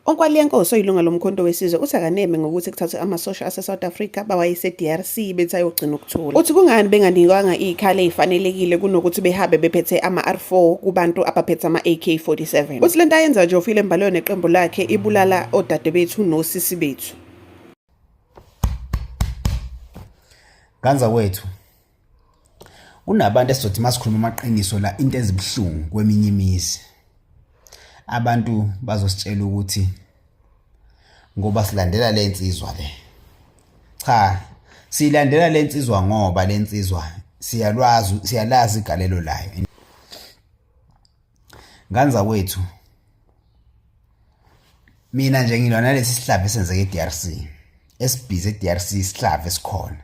UNkwaliyenkosi oyilunga loMkhonto weSizwe uthi akaneme ngokuthi kuthathwe amasosha aseSouth Africa bawayise e-DRC bethi ayogcina ukuthula. Uthi kungani benganikwanga iy'khali ey'fanelekile kunokuthi behambe bephethe ama-R4 kubantu abaphethe ama-AK-47. Uthi lento ayenza nje ufile Mbaloyo neqembu lakhe ibulala odadebethu nosisi bethu. Ganza wethu kunabantu esizothi masikhuluma amaqiniso la into ezibuhlungu kweminye imizi abantu bazositshela ukuthi ngoba silandela le nsizwa le cha silandela le nsizwa ngoba le nsizwa siyalwazi siyalazi igalelo layo nganza kwethu mina nje ngilwa nalesi sihlava esenzeke e-DRC esibhizi e-DRC isihlava esikhona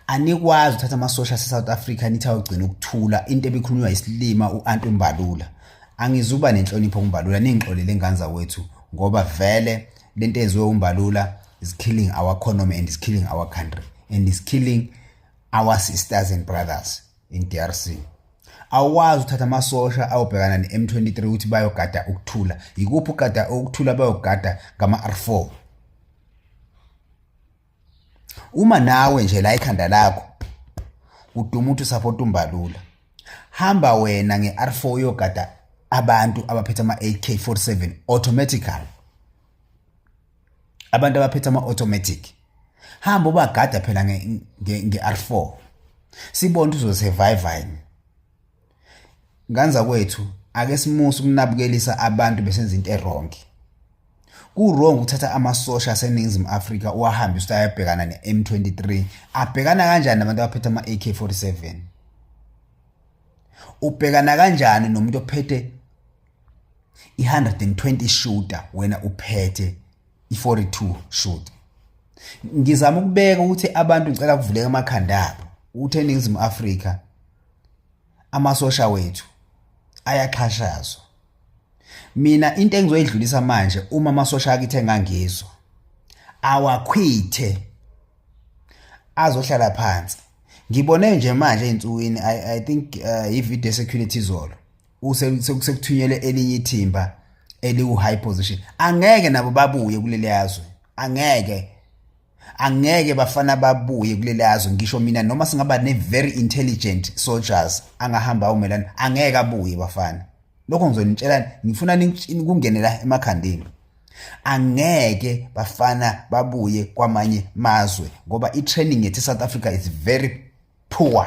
anikwazi ukuthatha amasosha ase-South Africa nithi ayogcina ukuthula into ebikhulunywa isilima u-Antu Mbalula angizuba nenhlonipho kuMbalula ningixolele ngane zakwethu ngoba vele lento eyenziwe uMbalula is killing our economy and is killing our country and is killing our sisters and brothers in DRC awukwazi ukuthatha amasosha ayobhekana ne-M23 ukuthi bayogada ukuthula yikuphi ugada ukuthula bayogada ngama-R4 uma nawe nje la ikhanda lakho uduma ukuthi usupport umbalula hamba wena nge-R4 uyogada abantu abaphethe ama-AK47 automatically abantu abaphethe ama-automatic hamba ubagada phela nge-R4 sibone ukuthi uzosurvive yini nganza kwethu ake simuse ukunabukelisa abantu besenza into erong ku-wrong ukuthatha amasosha aseningizimu afrika uwahambise ayabhekana ne-M23 abhekana kanjani nabantu abaphethe ama-AK47 ubhekana kanjani nomuntu ophethe i-120 shooter wena uphethe i-42 shooter ngizama ukubeka ukuthi abantu ngicela kuvuleka amakhanda abo ukuthi eningizimu Afrika amasosha wethu ayaxhashazwa mina into engizoyidlulisa manje uma amasosha akithi engangizwa awakhwithe azohlala phansi ngibone nje manje ey'nsukwini I, I think uh, i-video security izolo sekuthunyelwe elinye ithimba eliku-high position angeke nabo babuye kuleli yazwe angeke angeke bafana babuye kuleli yazwe ngisho mina noma singaba ne-very intelligent soldiers angahamba awumelana angeke abuye bafana lokho ngizonitshela ngifuna kungene la emakhandeni angeke bafana babuye kwamanye mazwe ngoba i-training yethu e-South Africa is very poor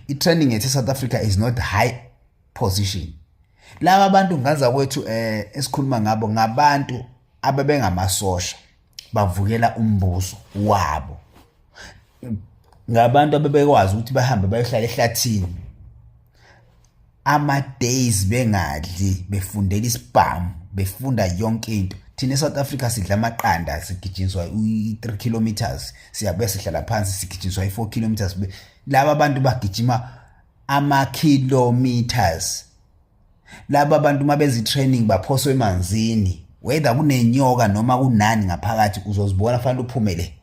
i-training yethu e-South Africa is not high position laba bantu ngaza kwethu eh esikhuluma ngabo ngabantu abebengamasosha bavukela umbuso wabo ngabantu abebekwazi ukuthi bahambe bayohlala ehlathini ama-days bengadli befundela isibhamu befunda yonke into thina e-South Africa sidla amaqanda sigijinyiswa i-3 kilometers siyabuya sihlala phansi sigijinyiswa i-4 kilometers laba bantu bagijima ama-kilometers laba bantu uma benza i-training baphoswe emanzini whether kunenyoka noma kunani ngaphakathi uzozibona fanele uphume le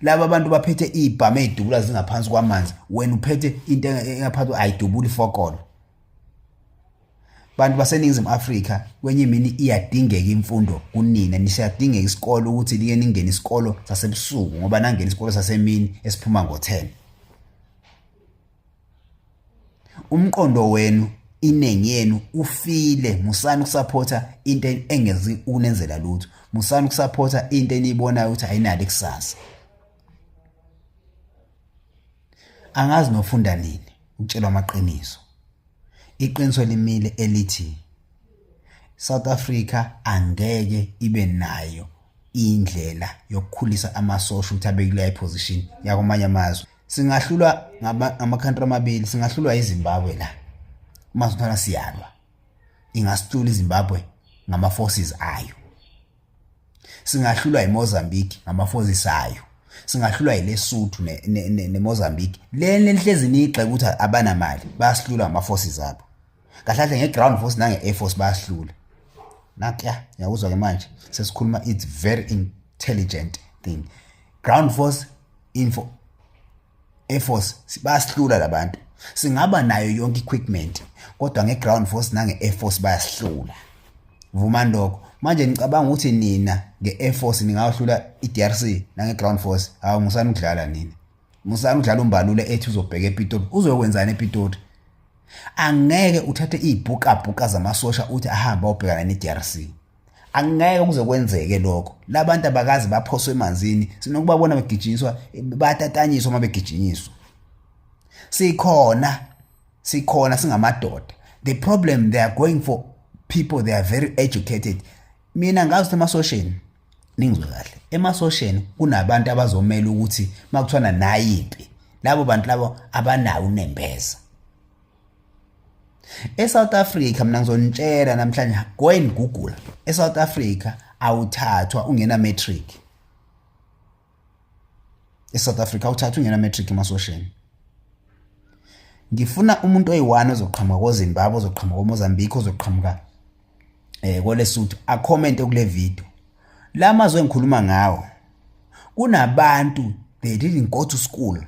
laba bantu baphethe iy'bhamu ey'dubula zingaphansi kwamanzi wena uphethe into engaphansi ayidubuli ifokolo bantu baseningizimu Afrika kwenye imini iyadingeka imfundo kunina nisiyadingeka isikole ukuthi like ningene isikolo sasebusuku ngoba nangena isikolo sasemini esiphuma ngo-10 umqondo wenu iningi yenu ufile musani ukusupporta into engezi ukunenzela lutho musani ukusupporta into eniyibonayo ukuthi ayinalo ikusasa angazi nofunda nini ukutshelwa amaqiniso iqiniso limile elithi South Africa angeke ibe nayo indlela yokukhulisa amasosha ukuthi abe kuleya position yakwamanye amazwe singahlulwa ngama-country amabili singahlulwa iZimbabwe la uma sithola siyalwa ingasihlula iZimbabwe ngama-forces ayo singahlulwa iMozambique ngama-forces ayo singahlulwa yiLesotho neMozambique leni enihlezi niyigxeka ukuthi abanamali bayasihlula ngama-forces abo kahle kahle nge-ground force nange-air force bayahlula nakuya ngiyakuzwa-ke manje sesikhuluma it's very intelligent thing ground force info air force bayasihlula labantu singaba nayo yonke equipment kodwa nge-ground force nange-air force bayasihlula Vumani lokho. Manje nicabanga ukuthi nina nge-Air Force ningahlula i-DRC nange-Ground Force? Hawu, musani ukudlala nina. Musani ukudlala. UMbalula ethi uzobheka ePitori, uzokwenzani ePitori? Angeke uthathe izibhukabhuka zamasosha uthi ahambe ayobhekana ne-DRC. Angeke kuze kwenzeke lokho. Labantu abakazi baphoswe emanzini, sinokubabona begijinyiswa, bayatatanyiswa uma begijinyiswa. Sikhona, sikhona, singamadoda. The problem, they are going for people, they are very educated. Mina ngazi ukuthi emasosheni, ningizwe kahle, emasosheni kunabantu abazomela ukuthi makuthiwana nayi impi, labo bantu labo abanawo unembeza. ESouth Africa, mina ngizonitshela namhlanje, go and google, eSouth Africa awuthathwa ungena matric. ESouth Africa awuthathwa ungena matric emasosheni. Ngifuna umuntu oyi-one ozoqhamuka koZimbabwe, ozoqhamuka koMozambique, ozoqhamuka koLesotho, acommente kule video. La mazwe engikhuluma ngawo kunabantu, they didn't go to school,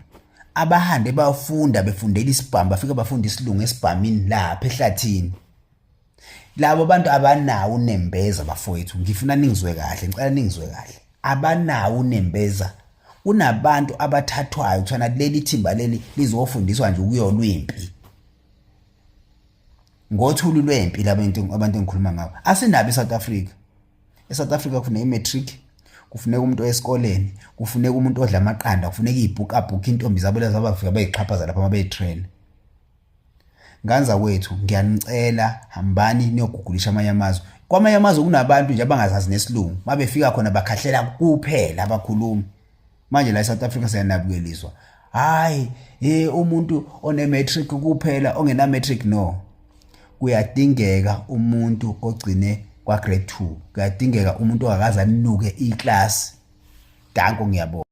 abahambe bafunda befundela isibhamu, bafika bafunda isilungu esibhamini lapha ehlathini. Labo bantu abanawo unembeza, bafowethu. Ngifuna ningizwe kahle, ngicela ningizwe kahle, abanawo unembeza. Kunabantu abathathwayo kuthiwa leli thimba leli lizofundiswa nje ukuyolwa impi ngothuli lwempi. Labantu, abantu engikhuluma ngabo, asinabo eSouth Africa. eSouth Africa kufuneka i-matric, kufuneka umuntu esikoleni, kufuneka umuntu odla amaqanda, kufuneka izibhukabhuka, intombi zabo lezo abafika beyixhaphaza lapha uma beyitrain. Nganza kwethu, ngiyanicela, hambani niyogugulisha amanye amazwe. Kwamanye amazwe kunabantu nje abangazazi nesilungu, mabefika khona bakhahlela kuphela, abakhulumi. Manje la eSouth Africa siyanabukeliswa, hayi hey, umuntu one-matric kuphela, ongena matric no. Kuyadingeka umuntu ogcine kwa grade 2, kuyadingeka umuntu ongakaze anuke iclass. Danko, ngiyabonga.